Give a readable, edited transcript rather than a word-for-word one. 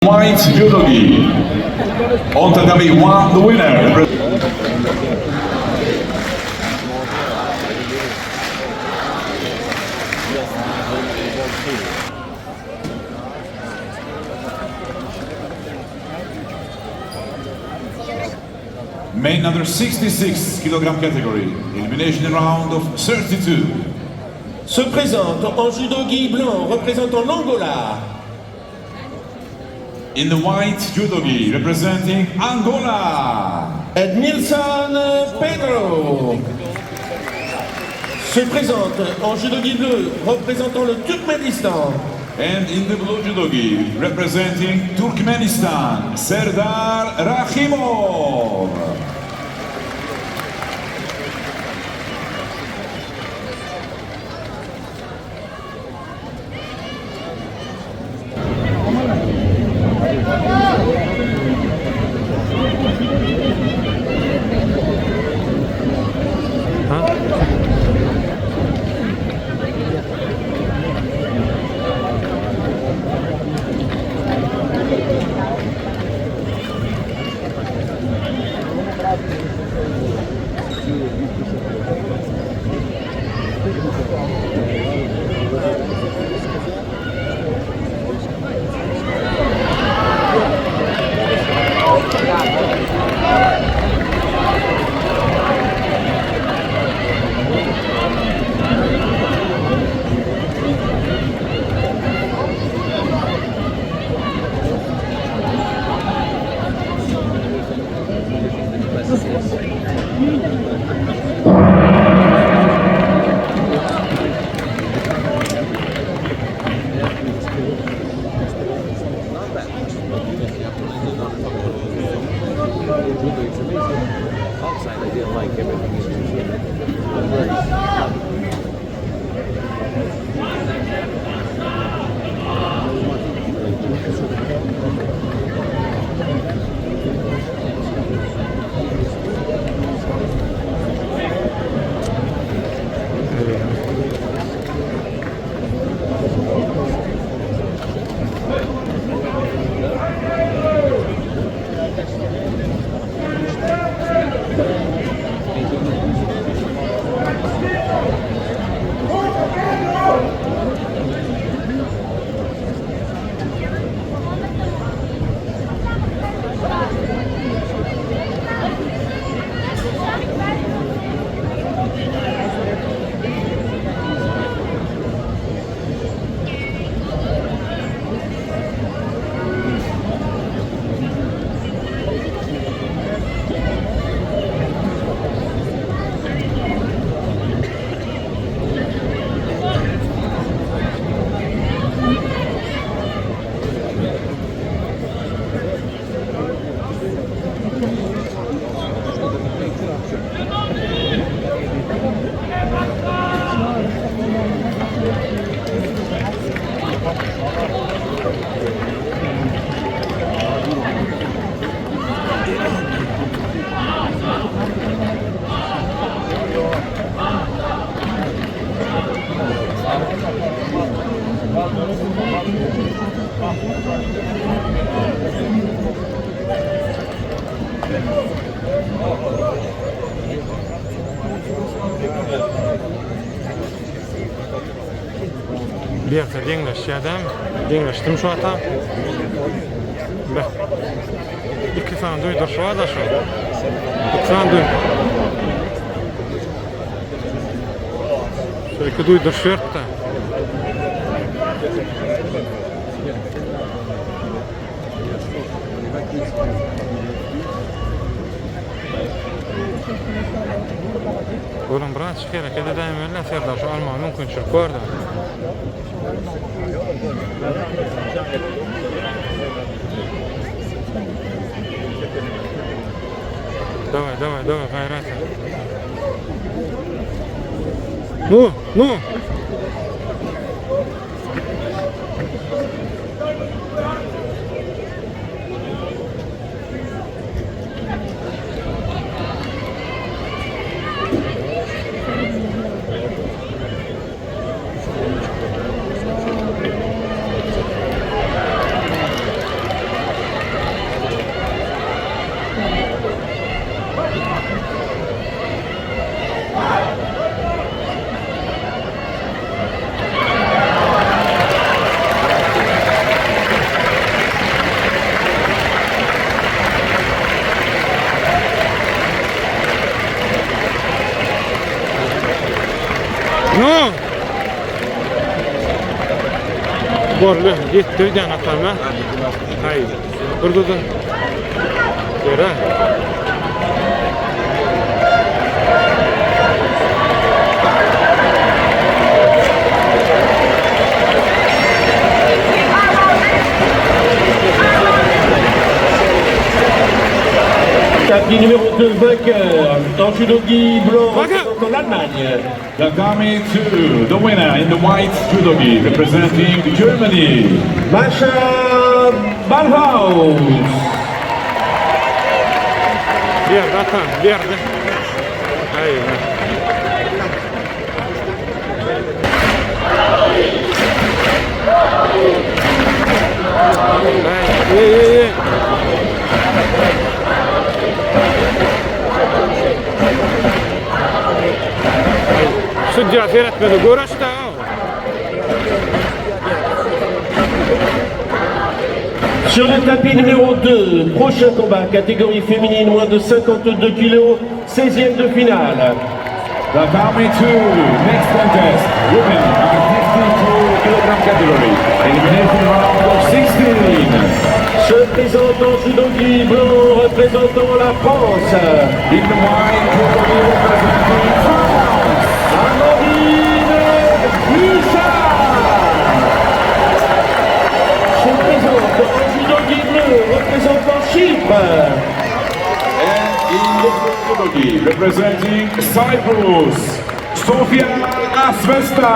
White judogi. On tatami one, the winner. Men under 66 kilogram category, elimination round of 32. Se présente en judogi blanc représentant l'Angola. In the white judogi, representing Angola. Edmilson Pedro. Se présente en judogi bleu représentant le Turkménistan. And in the blue judogi, representing Turkmenistan, Serdar Rahimov. Berse deňleşýädämi? Deňleşdimi şu wagtam? Be. Iki sany duýduryş bar-da şu. Iki sany duý. Şu iki duýduryş beripdi. Görüň birazçyk hereket edäýmeli Serdar şu almaga mümkinçilik bardy. Daway, daway, daway, gaýrat et. Nu, nu. Boldy, ýetdi öýdýän atam a. Haý, dur dur dur. Ýöre. Tapis numéro 2, vainqueur, en judogi blanc Vainqueur. représentant l'Allemagne. Tatami 2, the winner in the white judogi representing Germany. Mascha Ballhaus. Berdi atam, berdi. Haý. Haý, ey, ey, ey. Sudýa seretmedi, göreşde. Sur le tapis numéro 2, prochain combat, catégorie féminine, moins de 52 kilos, 16e de finale. Tatami 2, next contest, women under 52 kilogram category, elimination round of 16. Se présente en judogi blanc représentant la France. In the white judogi representing France. Amandine Huchard. Se présente en judogi bleu représentant Chypre. And in the blue judogi representing Cyprus, Sofia Asvesta.